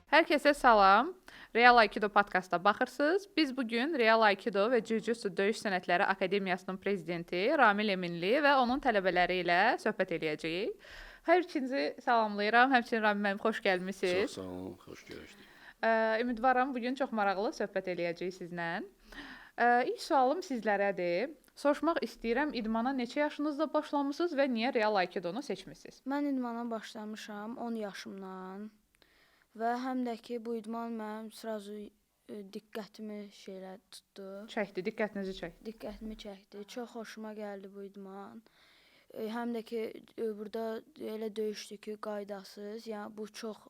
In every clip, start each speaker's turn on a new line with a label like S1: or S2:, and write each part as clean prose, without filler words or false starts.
S1: Hər kəsə salam. Real Aikido podkastına baxırsınız. Biz bu gün Real Aikido və Jiu-Jitsu Döyüş Sənətləri Akademiyasının prezidenti Ramil Eminli və onun tələbələri ilə söhbət eləyəcəyik. Hər ikinizi salamlayıram. Həmçinin Ramil müəllim, xoş gəlmisiniz.
S2: Çox sağ olun, xoş görüşdük.
S1: Ümidvaram bu gün çox maraqlı söhbət eləyəcəyik sizlə. İlk sualım sizlərədir. Soruşmaq istəyirəm, idmana neçə yaşınızda başlamısınız və niyə Real Aikidonu seçmisiniz?
S3: Mən idmana başlamışam 10 yaşımdan və həm də ki bu idman mənim srazu diqqətimi şeylə tutdu.
S1: Çəkdi, diqqətinizi çəkdi.
S3: Diqqətimi çəkdi. Çox xoşuma gəldi bu idman. Həm də ki burada elə döyüşdür ki, qaydasız. Yəni bu çox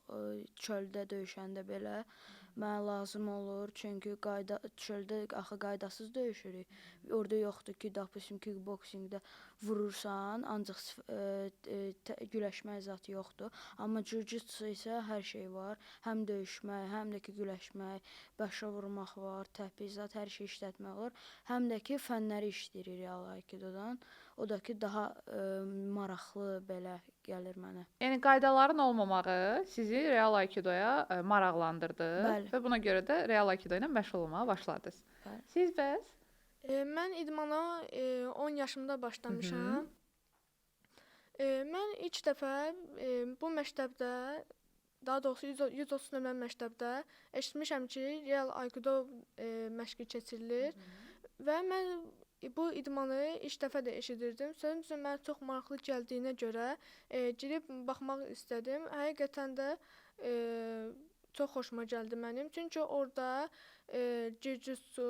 S3: çöldə döyüşəndə belə mənə lazım olur. Çünki qayda çöldə axı qaydasız döyüşürük. Orada yoxdur ki, dapustim kickboksingdə vurursan, ancaq güləşmək zat yoxdur. Amma jiu-jitsu isə hər şey var. Həm döyüşmək, həm də ki güləşmək, başa vurmaq var, təpik zat, hər şey işlətmək olur. Həm də ki fənləri işləyirik Real Aikidodan. O da ki daha maraqlı belə gəlir mənə.
S1: Yəni qaydaların olmamağı sizi Real Aikidoya maraqlandırdı.
S3: Bəli.
S1: Və buna görə də Real Aikido ilə məşğul olmağa başladınız.
S3: Bəli.
S1: Siz bəs?
S4: Mən idmana 10 yaşımda başlamışam. Mən ilk dəfə bu məktəbdə, daha doğrusu 130 nömrəli məktəbdə eşitmişəm ki, Real Aikido məşqi keçirilir. Və mən bu idmanı ilk dəfə də eşidirdim. Sözün düzü mənə çox maraqlı gəldiyinə görə girib baxmaq istədim. Həqiqətən də çox xoşuma gəldi mənim. Çünki orada jiu-jitsu,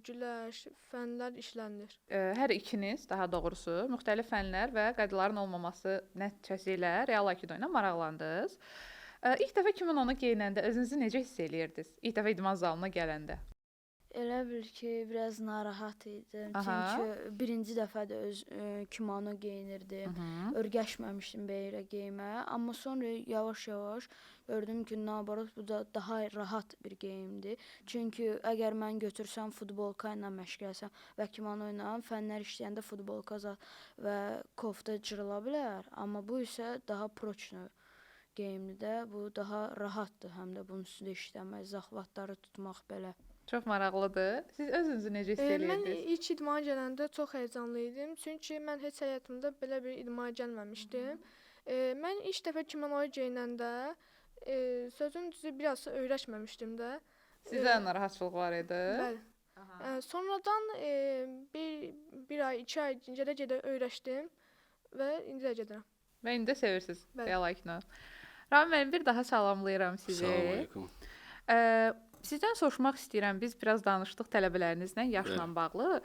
S4: güləş, fənlər işlənilir.
S1: Hər ikiniz, daha doğrusu, müxtəlif fənlər və qaydaların olmaması nəticəsi ilə Real Aikido ilə maraqlandınız. İlk dəfə kimononu geyinəndə özünüzü necə hiss eləyirdiniz? İlk dəfə idman zalına gələndə.
S3: Elə bil ki, biraz narahat idim.
S1: Aha.
S3: Çünki birinci dəfə də öz kimono geyinirdim. Öyrəşməmişdim belə geyinməyə, amma sonra yavaş-yavaş gördüm ki, nabarot bu da daha rahat bir geyimdir. Çünki əgər mən götürsəm futbolka ilə məşq eləsəm və kimono ilə fənlər işləyəndə futbolka və kofta cırıla bilər, amma bu isə daha proçno geyimdir də, bu daha rahatdır, həm də bunun üstündə işləmək, zaxvatları tutmaq belə.
S1: Çox maraqlıdır. Siz özünüzü necə hiss
S4: Mən
S1: eləyirdiniz?
S4: ilk idmana gələndə çox həyəcanlı idim. Çünki mən heç həyatımda belə bir idmana gəlməmişdim. Mən ilk dəfə kimonoyu geyinəndə sözün düzü biraz öyrəşməmişdim də.
S1: Sizə narahatçılıq var idi?
S4: Bəli. Sonradan bir ay, 2 ay gedə-gedə öyrəşdim və indi də gedirəm.
S1: Və indi də sevirsiniz
S4: Bəli.
S1: Real Aikido. Ramil müəllim, bir daha salamlayıram sizi.
S2: Salam aleykum.
S1: Sizdən soruşmaq istəyirəm. Biz biraz danışdıq tələbələrinizlə yaşla bağlı.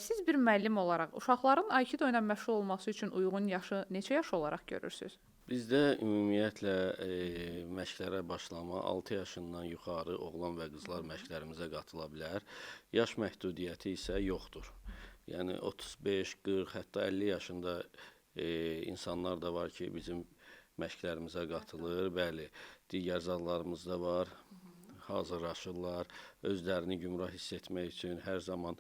S1: Siz bir müəllim olaraq uşaqların Aikido ilə məşğul olması üçün uyğun yaşı neçə yaş olaraq görürsüz?
S2: Bizdə ümumiyyətlə məşqlərə başlama 6 yaşından yuxarı oğlan və qızlar məşqlərimizə qatıla bilər. Yaş məhdudiyyəti isə yoxdur. Yəni 35, 40, hətta 50 yaşında insanlar da var ki, bizim məşqlərimizə qatılır. Bəli, digər zallarımızda var. Hazırlaşırlar, özlərini gümrah hiss etmək üçün, hər zaman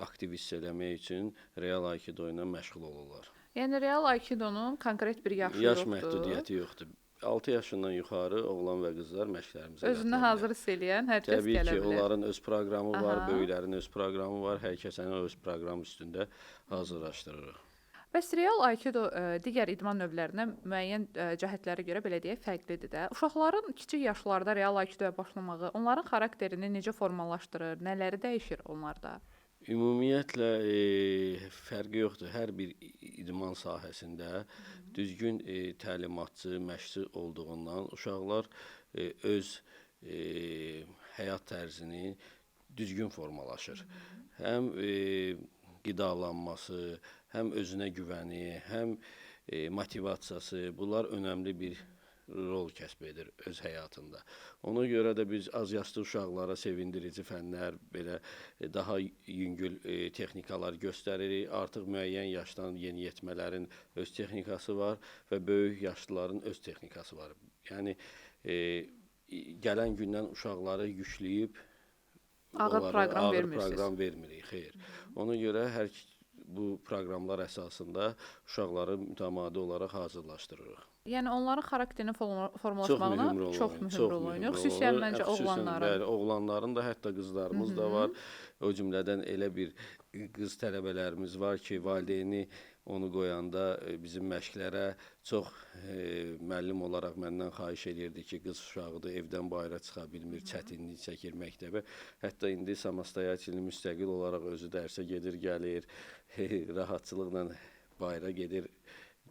S2: aktiv hiss eləmək üçün Real Aikido ilə məşğul olurlar.
S1: Yəni Real Aikidonun konkret bir yaşı
S2: Yaş
S1: yoxdur.
S2: məhdudiyyəti yoxdur. 6 yaşından yuxarı oğlan və qızlar məşqlərimizə
S1: Özünü
S2: qatıla bilər.
S1: hazır hiss eləyən hər kəs
S2: Təbii
S1: gələ
S2: ki,
S1: bilər.
S2: onların öz proqramı var,
S1: Aha.
S2: böyüklərin öz proqramı var. Hər kəsin öz proqram üstündə hazırlaşdırırıq.
S1: Bəs Real Aikido digər idman növlərinə müəyyən cəhətlərə görə belə deyək fərqlidir də. Uşaqların kiçik yaşlarda Real Aikidoya başlamağı onların xarakterini necə formalaşdırır, nələri dəyişir onlarda?
S2: Ümumiyyətlə fərqi yoxdur. Hər bir idman sahəsində düzgün təlimatçı, məşqçi olduğundan uşaqlar öz həyat tərzini düzgün formalaşır. Həm qidalanması, həm özünə güvəni, həm motivasiyası, bunlar önəmli bir rol kəsb edir öz həyatında. Ona görə də biz az yaşlı uşaqlara sevindirici fənlər, belə daha yüngül texnikalar göstəririk. Artıq müəyyən yaşdan yeniyetmələrin öz texnikası var və böyük yaşlıların öz texnikası var. Yəni gələn gündən uşaqları yükləyib
S1: Ağır
S2: onlara
S1: proqram
S2: ağır
S1: vermirsiniz.
S2: proqram vermirik, xeyr. Ona görə hər bu proqramlar əsasında uşaqları mütəmadi olaraq hazırlaşdırırıq.
S1: Yəni onların xarakterinin formalaşmağına
S2: Çox mühüm rol
S1: çox
S2: oynayır.
S1: mühüm rol oynayır. Xüsusən məncə oğlanların.
S2: Bəli, oğlanların da, hətta qızlarımız da var. O cümlədən elə bir qız tələbələrimiz var ki, valideyni onu qoyanda bizim məşqlərə çox müəllim olaraq məndən xahiş eləyirdi ki, qız uşağıdır, evdən bayıra çıxa bilmir, çətinlik çəkir məktəbə. Hətta indi samostoyatelni müstəqil olaraq özü dərsə gedir, gəlir, rahatçılıqla bayıra gedir,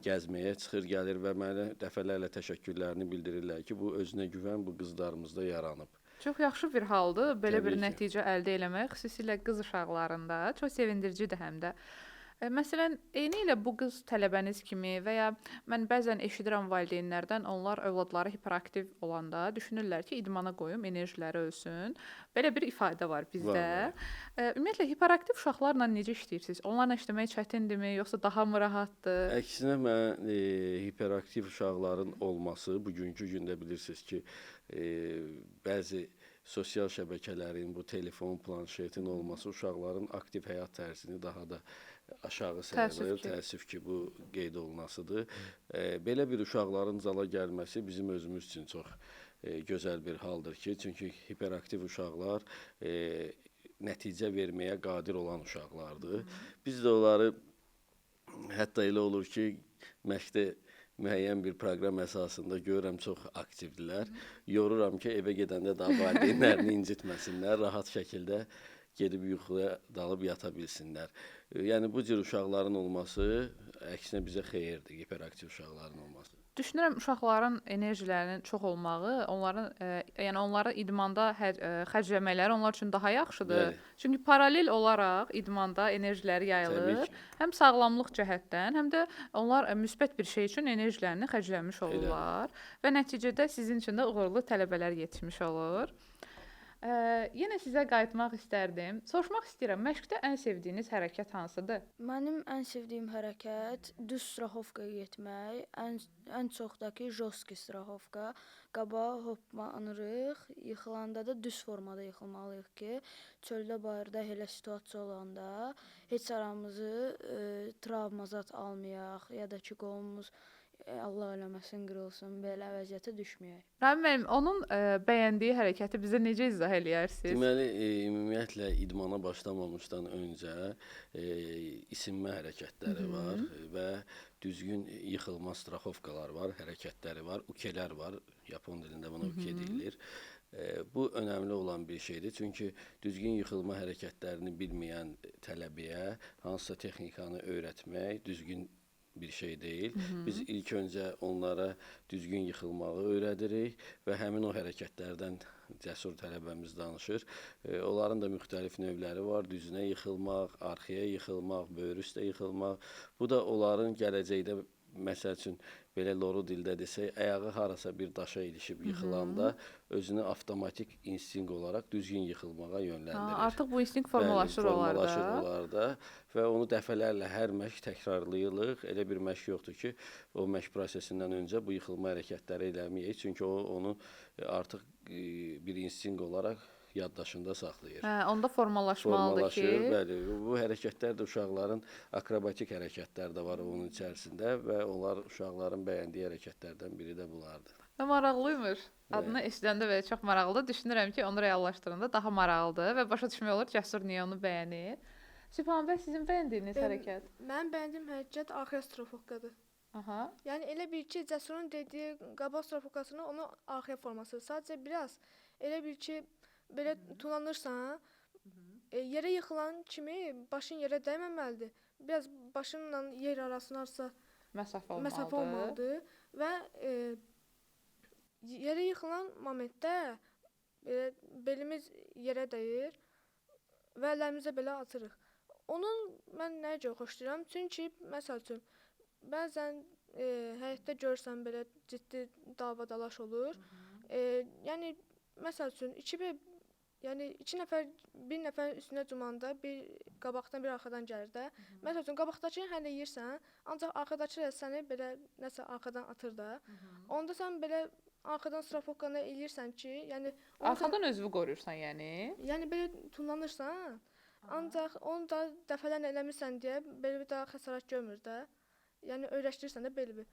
S2: gəzməyə çıxır, gəlir və mənə dəfələrlə təşəkkürlərini bildirirlər ki, bu özünə güvən bu qızlarımızda yaranıb.
S1: Çox yaxşı bir haldır belə
S2: Təbii
S1: bir
S2: ki.
S1: nəticə əldə eləmək, xüsusilə qız uşaqlarında çox sevindiricidir həm də. Məsələn, eynilə bu qız tələbəniz kimi və ya mən bəzən eşidirəm valideynlərdən, onlar övladları hiperaktiv olanda düşünürlər ki, idmana qoyum, enerjiləri ölsün. Belə bir ifadə var bizdə.
S2: Var,
S1: Ümumiyyətlə hiperaktiv uşaqlarla necə işləyirsiniz? Onlarla işləmək çətindirmi, yoxsa daha mı rahatdır?
S2: Əksinə mən hiperaktiv uşaqların olması bugünkü gündə bilirsiniz ki, bəzi sosial şəbəkələrin, bu telefon, planşetin olması uşaqların aktiv həyat tərzini daha da aşağı
S1: Təəssüf
S2: salır.
S1: ki.
S2: Təəssüf ki, bu qeyd olunasıdır. Belə bir uşaqların zala gəlməsi bizim özümüz üçün çox gözəl bir haldır ki, çünki hiperaktiv uşaqlar nəticə verməyə qadir olan uşaqlardır. Biz də onları hətta elə olur ki, məşqdə müəyyən bir proqram əsasında görürəm çox aktivdirlər. Yoruram ki, evə gedəndə daha valideynlərini incitməsinlər, rahat şəkildə gedib yuxuya dalıb yata bilsinlər. Yəni bu cür uşaqların olması əksinə bizə xeyirdir, hiperaktiv uşaqların olması.
S1: Düşünürəm uşaqların enerjilərinin çox olmağı, onların yəni onları idmanda xərcləmələri onlar üçün daha yaxşıdır.
S2: Bəli.
S1: Çünki paralel olaraq idmanda enerjiləri yayılır.
S2: Təbii ki.
S1: Həm sağlamlıq cəhətdən, həm də onlar müsbət bir şey üçün enerjilərini xərcləmiş olurlar və nəticədə sizin üçün də uğurlu tələbələr yetişmiş olur. Yenə sizə qayıtmaq istərdim. Soruşmaq istəyirəm, məşqdə ən sevdiyiniz hərəkət hansıdır?
S3: Mənim ən sevdiyim hərəkət düz straxovkaya getmək, ən çox da ki, joski straxovka. Qabağa hoppanırıq, yıxılanda da düz formada yıxılmalıyıq ki, çöldə bayırda elə situasiya olanda heç aramızı travma zat almayaq, ya da ki, qolumuz Allah eləməsin, qırılsın, belə vəziyyətə düşməyək.
S1: Ramil müəllim, onun bəyəndiyi hərəkəti bizə necə izah eləyərsiniz?
S2: Deməli, ümumiyyətlə idmana başlamamışdan öncə isinmə hərəkətləri var və düzgün yıxılma straxovkalar var, hərəkətləri var, ukelər var. Yapon dilində buna uke deyilir. Bu önəmli olan bir şeydir. Çünki düzgün yıxılma hərəkətlərini bilməyən tələbəyə hansısa texnikanı öyrətmək düzgün bir şey deyil. Biz ilk öncə onlara düzgün yıxılmağı öyrədirik və həmin o hərəkətlərdən cəsur tələbəmiz danışır. Onların da müxtəlif növləri var. Düzünə yıxılmaq, arxaya yıxılmaq, böyür üstə yıxılmaq. Bu da onların gələcəkdə, məsəl üçün belə loru dildə desək, ayağı harasa bir daşa ilişib yıxılanda özünü avtomatik instinkt olaraq düzgün yıxılmağa yönləndirir.
S1: Artıq bu instinkt formalaşır
S2: Bəli, formalaşır
S1: onlarda.
S2: onlarda və onu dəfələrlə hər məşq təkrarlayırıq. Elə bir məşq yoxdur ki, o məşq prosesindən öncə bu yıxılma hərəkətləri eləməyək. Çünki o onu artıq bir instinkt olaraq yaddaşında saxlayır.
S1: Hə, onda formalaşmalıdır ki.
S2: Formalaşır, bəli. Bu hərəkətlər də uşaqların akrobatik hərəkətlər də var onun içərisində və onlar uşaqların bəyəndiyi hərəkətlərdən biri də bunlardır.
S1: Və maraqlıymış. Adını eşidəndə belə çox maraqlıdır. Düşünürəm ki, onu reallaşdıranda daha maraqlıdır və başa düşmək olur Cəsur niyə onu bəyənir. Sübhan bəy, sizin bəyəndiyiniz hərəkət?
S4: Mənim bəyəndiyim hərəkət arxaya straxovkadır.
S1: Aha.
S4: Yəni elə bil ki, Cəsurun dediyi qabaq straxovkasını onun arxaya forması. Sadəcə biraz elə bil ki, belə tullanırsan, yerə yıxılan kimi başın yerə dəyməməlidir. Biraz başınla yer arasında
S1: məsafə olmalıdır.
S4: Məsafə olmalıdır və yerə yıxılan momentdə belə belimiz yerə dəyir və əllərimizə belə atırıq. Onun mən nəyə görə xoşlayıram? Çünki məsəl üçün bəzən həyatda görürsən belə ciddi dava-dalaş olur. Yəni məsəl üçün iki nəfər bir nəfərin üstünə cumanda bir qabaqdan bir arxadan gəlir də. Məsəl üçün qabaqdakını həll eləyirsən, ancaq arxadakı da səni belə nəsə arxadan atır da. Onda sən belə arxadan straxovkanı eləyirsən ki, yəni
S1: arxadan özünü qoruyursan, yəni.
S4: Yəni belə tullanırsan Ancaq onu da dəfələrlə eləmirsən deyə belə bir də xəsarət görmür də. Yəni öyrəşdirirsən də belə bir.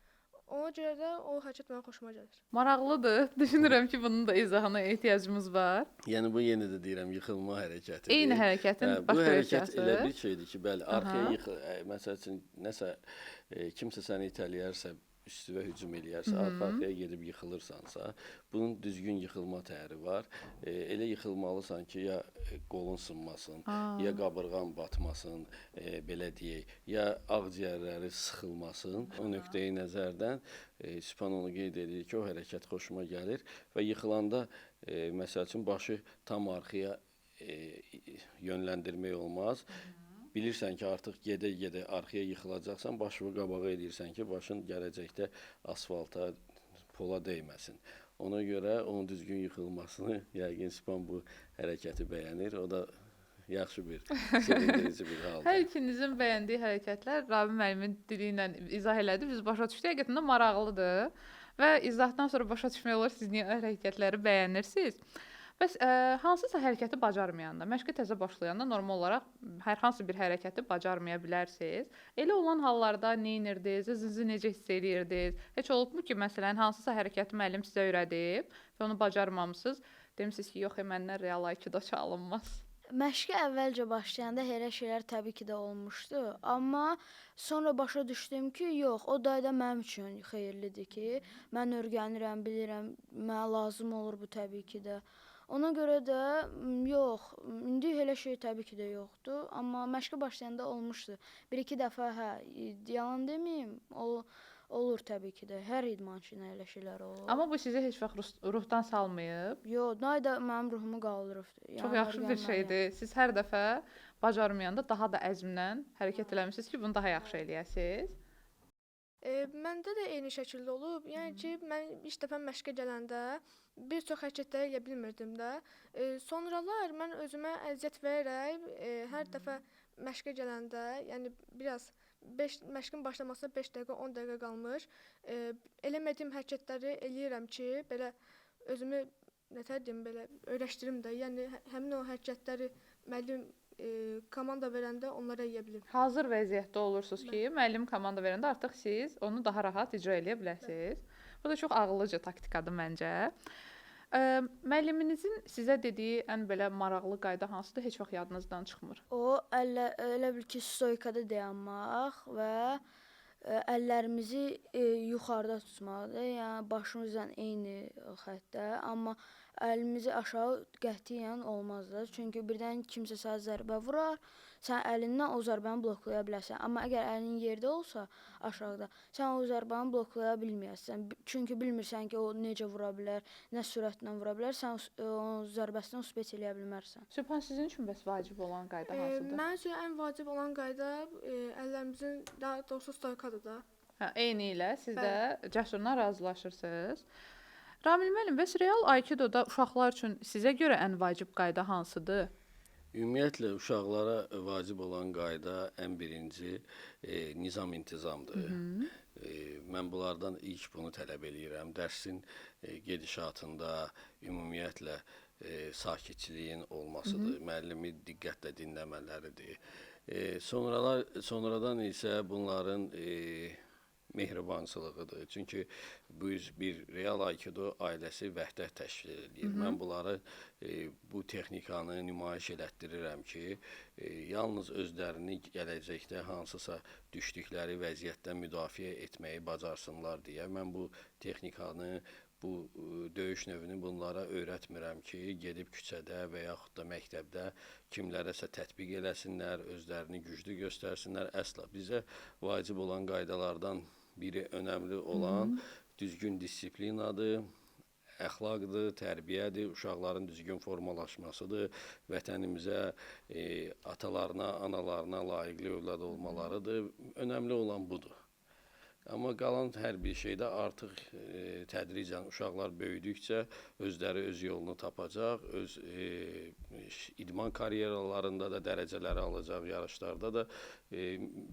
S4: Ona görə də o hərəkət mənim xoşuma gəlir.
S1: Maraqlıdır. Düşünürəm ki, bunun da izahına ehtiyacımız var.
S2: Yəni bu yenə də deyirəm yıxılma hərəkətidir.
S1: Eyni hərəkətin
S2: Hə, bu
S1: başqa
S2: hərəkət
S1: versiyası.
S2: elə bir şeydir ki, bəli, arxaya yıxıl, məsəl üçün nəsə kimsə səni itələyərsə, üstünə hücum eləyərsə, arxa-arxaya gedib yıxılırsansa, bunun düzgün yıxılma təri var. Elə yıxılmalısan ki, ya qolun sınmasın, ya qabırğan batmasın, belə deyək, ya ağciyərləri sıxılmasın. O nöqteyi nəzərdən Sübhan onu qeyd edir ki, o hərəkət xoşuma gəlir və yıxılanda məsəl üçün başı tam arxaya yönləndirmək olmaz. Bilirsən ki, artıq gedə-gedə arxaya yıxılacaqsan, başını qabağa eləyirsən ki, başın gələcəkdə asfalta, pola dəyməsin. Ona görə onun düzgün yıxılmasını yəqin Sübhan bu hərəkəti bəyənir. O da yaxşı bir, sevindirici bir haldır.
S1: Hər ikinizin bəyəndiyi hərəkətlər Rabi müəllimin dili ilə izah elədi. Biz başa düşdük. Həqiqətən də maraqlıdır. Və izahdan sonra başa düşmək olar siz niyə hərəkətləri bəyənirsiniz. Bəs hansısa hərəkəti bacarmayanda, məşqə təzə başlayanda normal olaraq hər hansı bir hərəkəti bacarmaya bilərsiniz. Elə olan hallarda nə edirdiniz? Özünüzü necə hiss eləyirdiniz? Heç olubmu ki, məsələn, hansısa hərəkəti müəllim sizə öyrədib və onu bacarmamısınız? Demisiniz ki, yox, məndən real aikido çalınmaz.
S3: Məşqə əvvəlcə başlayanda elə şeylər təbii ki də olmuşdu, amma sonra başa düşdüm ki, yox, o da mənim üçün xeyirlidir ki, mən öyrənirəm, bilirəm, mənə lazım olur bu təbii ki də. Ona görə də yox, indi elə şey təbii ki də yoxdur, amma məşqə başlayanda olmuşdu. Bir-iki dəfə hə, yalan deməyim, olur təbii ki də, hər idmançı ilə elə şeylər olur.
S1: Amma bu sizi heç vaxt ruhdan salmayıb?
S3: Yox, nay da mənim ruhumu qaldırıbdır. Yəni,
S1: çox yaxşı bir şeydir. Siz hər dəfə bacarmayanda daha da əzmlə hərəkət eləmisiniz ki, bunu daha yaxşı eləyəsiniz.
S4: Məndə də eyni şəkildə olub. Yəni ki, mən ilk dəfə məşqə gələndə bir çox hərəkətləri eləyə bilmirdim də. Sonralar mən özümə əziyyət verərək hər dəfə məşqə gələndə, yəni biraz məşqin başlamasına 5 dəqiqə, 10 dəqiqə qalmış, eləmədiyim hərəkətləri eləyirəm ki, belə özümü nətər deyim, belə öyrəşdirim də. Yəni həmin o hərəkətləri müəllim komanda verəndə onlara eləyə bilim.
S1: Hazır vəziyyətdə olursunuz ki, müəllim komanda verəndə artıq siz onu daha rahat icra eləyə biləsiniz. Bu da çox ağıllıca taktikadır məncə. Müəlliminizin sizə dediyi ən belə maraqlı qayda hansıdır? Heç vaxt yadınızdan çıxmır.
S3: O, elə bil ki, stoykada dayanmaq və əllərimizi yuxarıda tutmaqdır. Yəni, başımızla eyni xəttdə, amma əlimizi aşağı qətiyyən olmaz da. Çünki birdən kimsə sənə zərbə vurar, sən əlindən o zərbəni bloklaya bilərsən. Amma əgər əlin yerdə olsa aşağıda, sən o zərbəni bloklaya bilməyəsən. Çünki bilmirsən ki, o necə vura bilər, nə sürətlə vura bilər, sən o zərbəsini uspet eləyə bilmərsən.
S1: Sübhan, sizin üçün bəs vacib olan qayda hansıdır?
S4: Mənim üçün ən vacib olan qayda əllərimizin, daha doğrusu stoykadır da.
S1: Hə, eyni ilə siz də Cəsurla razılaşırsınız. Ramil müəllim, bəs real aikidoda uşaqlar üçün sizə görə ən vacib qayda hansıdır?
S2: Ümumiyyətlə, uşaqlara vacib olan qayda ən birinci nizam-intizamdır. Mən bunlardan ilk bunu tələb eləyirəm. Dərsin gedişatında ümumiyyətlə sakitçiliyin olmasıdır, müəllimi diqqətlə dinləmələridir. Sonradan isə bunların mehribançılığıdır. Çünki biz bir real aikido ailəsi vəhdət təşkil edir. Mən bunları bu texnikanı nümayiş elətdirirəm ki, yalnız özlərini gələcəkdə hansısa düşdükləri vəziyyətdən müdafiə etməyi bacarsınlar deyə mən bu texnikanı, bu döyüş növünü bunlara öyrətmirəm ki, gedib küçədə və yaxud da məktəbdə kimlərəsə tətbiq eləsinlər, özlərini güclü göstərsinlər. Əsla bizə vacib olan qaydalardan biri önəmli olan düzgün disiplinadır, əxlaqdır, tərbiyədir, uşaqların düzgün formalaşmasıdır, vətənimizə, atalarına, analarına layiqli övlad olmalarıdır. Önəmli olan budur. Amma qalan hər bir şeydə artıq tədricən uşaqlar böyüdükcə özləri öz yolunu tapacaq, öz idman karyeralarında da dərəcələri alacaq, yarışlarda da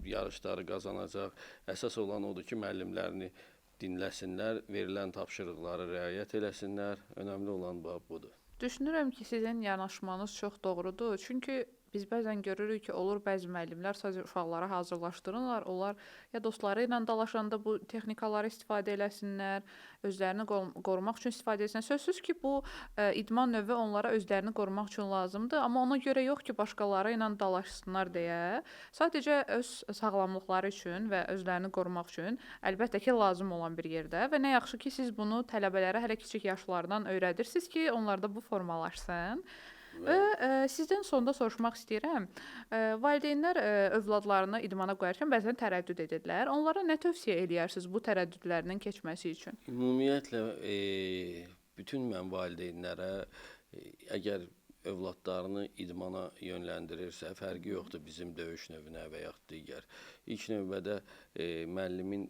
S2: yarışları qazanacaq. Əsas olan odur ki, müəllimlərini dinləsinlər, verilən tapşırıqları riayət eləsinlər. Önəmli olan budur.
S1: Düşünürəm ki, sizin yanaşmanız çox doğrudur. Çünki Biz bəzən görürük ki, olur bəzi müəllimlər sadəcə uşaqları hazırlaşdırırlar. Onlar ya dostları ilə dalaşanda bu texnikaları istifadə eləsinlər, özlərini qorumaq üçün istifadə etsinlər. Sözsüz ki, bu idman növü onlara özlərini qorumaq üçün lazımdır, amma ona görə yox ki, başqaları ilə dalaşsınlar deyə. Sadəcə öz sağlamlıqları üçün və özlərini qorumaq üçün əlbəttə ki, lazım olan bir yerdə və nə yaxşı ki, siz bunu tələbələrə hələ kiçik yaşlardan öyrədirsiniz ki, onlarda bu formalaşsın. Və sizdən sonda soruşmaq istəyirəm. Valideynlər övladlarını idmana qoyarkən bəzən tərəddüd edirlər. Onlara nə tövsiyə eləyərsiniz bu tərəddüdlərinin keçməsi üçün?
S2: Ümumiyyətlə bütün mən valideynlərə əgər övladlarını idmana yönləndirirsə, fərqi yoxdur bizim döyüş növünə və yaxud digər. İlk növbədə müəllimin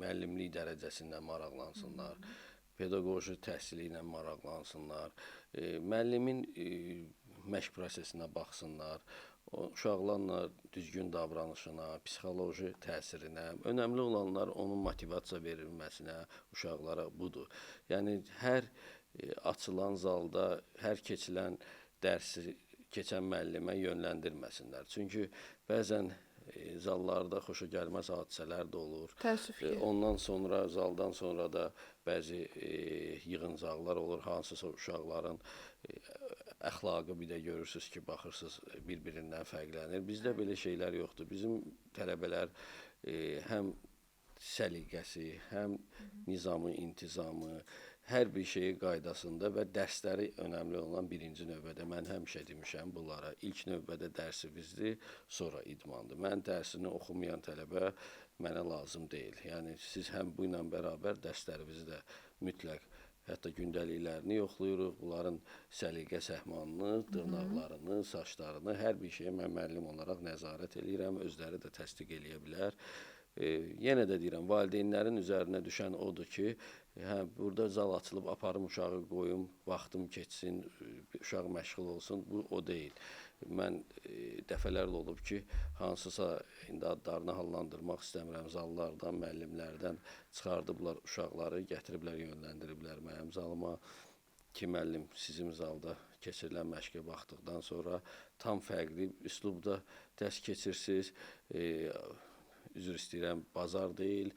S2: müəllimlik dərəcəsindən maraqlansınlar, pedaqoji təhsili ilə maraqlansınlar, müəllimin məşq prosesinə baxsınlar, uşaqlarla düzgün davranışına, psixoloji təsirinə, önəmli olanlar onun motivasiya verilməsinə uşaqlara budur. Yəni hər açılan zalda, hər keçilən dərsi keçən müəllimə yönləndirməsinlər. Çünki bəzən zallarda xoşagəlməz hadisələr də olur.
S1: Təəssüf ki.
S2: Ondan sonra, zaldan sonra da bəzi yığıncaqlar olur, hansısa uşaqların əxlaqı bir də görürsüz ki, baxırsınız bir-birindən fərqlənir. Bizdə belə şeylər yoxdur. Bizim tələbələr həm səliqəsi, həm nizamı, intizamı, hər bir şeyi qaydasında və dərsləri önəmli olan birinci növbədə mən həmişə demişəm bunlara. İlk növbədə dərsimizdir, sonra idmandır. Mən dərsini oxumayan tələbə mənə lazım deyil. Yəni siz həm bu ilə bərabər dərslərimizi də mütləq, hətta gündəliklərini yoxlayırıq, bunların səliqə səhmanını, dırnaqlarını, saçlarını, hər bir şeyə mən müəllim olaraq nəzarət eləyirəm, özləri də təsdiq eləyə bilər. Yenə də deyirəm, valideynlərin üzərinə düşən odur ki, hə, burada zal açılıb, aparım uşağı qoyum, vaxtım keçsin, uşaq məşğul olsun, bu o deyil. Mən dəfələrlə olub ki, hansısa indi adlarını hallandırmaq istəmirəm, zallardan, müəllimlərdən çıxardıblar uşaqları, gətiriblər, yönləndiriblər mənim zalıma ki, müəllim sizin zalda keçirilən məşqə baxdıqdan sonra tam fərqli üslubda dərs keçirsiniz. Üzr istəyirəm, bazar deyil,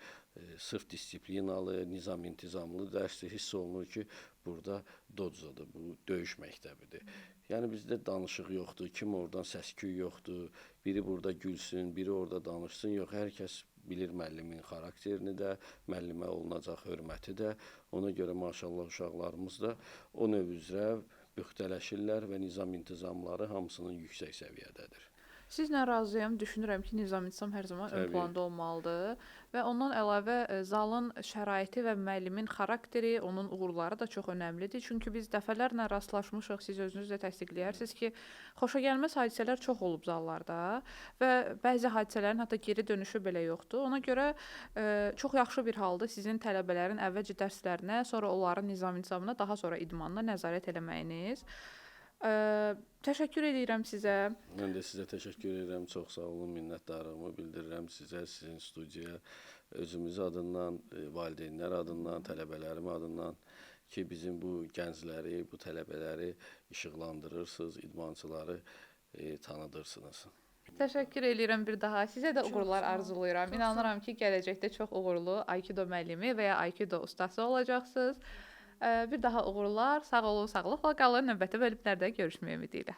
S2: sırf disiplinalı, nizam-intizamlı dərsdir. Hiss olunur ki, burada dojodur, bu döyüş məktəbidir. Yəni bizdə danışıq yoxdur, kim oradan səs-küy yoxdur, biri burada gülsün, biri orada danışsın, yox, hər kəs bilir müəllimin xarakterini də, müəllimə olunacaq hörməti də. Ona görə maşallah uşaqlarımız da o növ üzrə püxtələşirlər və nizam-intizamları hamısının yüksək səviyyədədir.
S1: Sizlə razıyam. Düşünürəm ki, nizam-intizam hər zaman ön planda olmalıdır və ondan əlavə zalın şəraiti və müəllimin xarakteri, onun uğurları da çox önəmlidir. Çünki biz dəfələrlə rastlaşmışıq, siz özünüz də təsdiqləyərsiniz ki, xoşagəlməz hadisələr çox olub zallarda və bəzi hadisələrin hətta geri dönüşü belə yoxdur. Ona görə çox yaxşı bir haldır sizin tələbələrin əvvəlcə dərslərinə, sonra onların nizam-intizamına, daha sonra idmanına nəzarət eləməyiniz. Təşəkkür edirəm sizə.
S2: Mən də sizə təşəkkür edirəm. Çox sağ olun. Minnətdarlığımı bildirirəm sizə, sizin studiyaya, özümüz adından, valideynlər adından, tələbələrim adından ki, bizim bu gəncləri, bu tələbələri işıqlandırırsınız, idmançıları tanıdırsınız.
S1: Təşəkkür edirəm bir daha. Sizə də uğurlar arzulayıram. İnanıram ki, gələcəkdə çox uğurlu Aikido müəllimi və ya Aikido ustası olacaqsınız. Bir daha uğurlar, sağ olun, sağlıqla qalın. Növbəti bölümlərdə görüşmək ümidi ilə.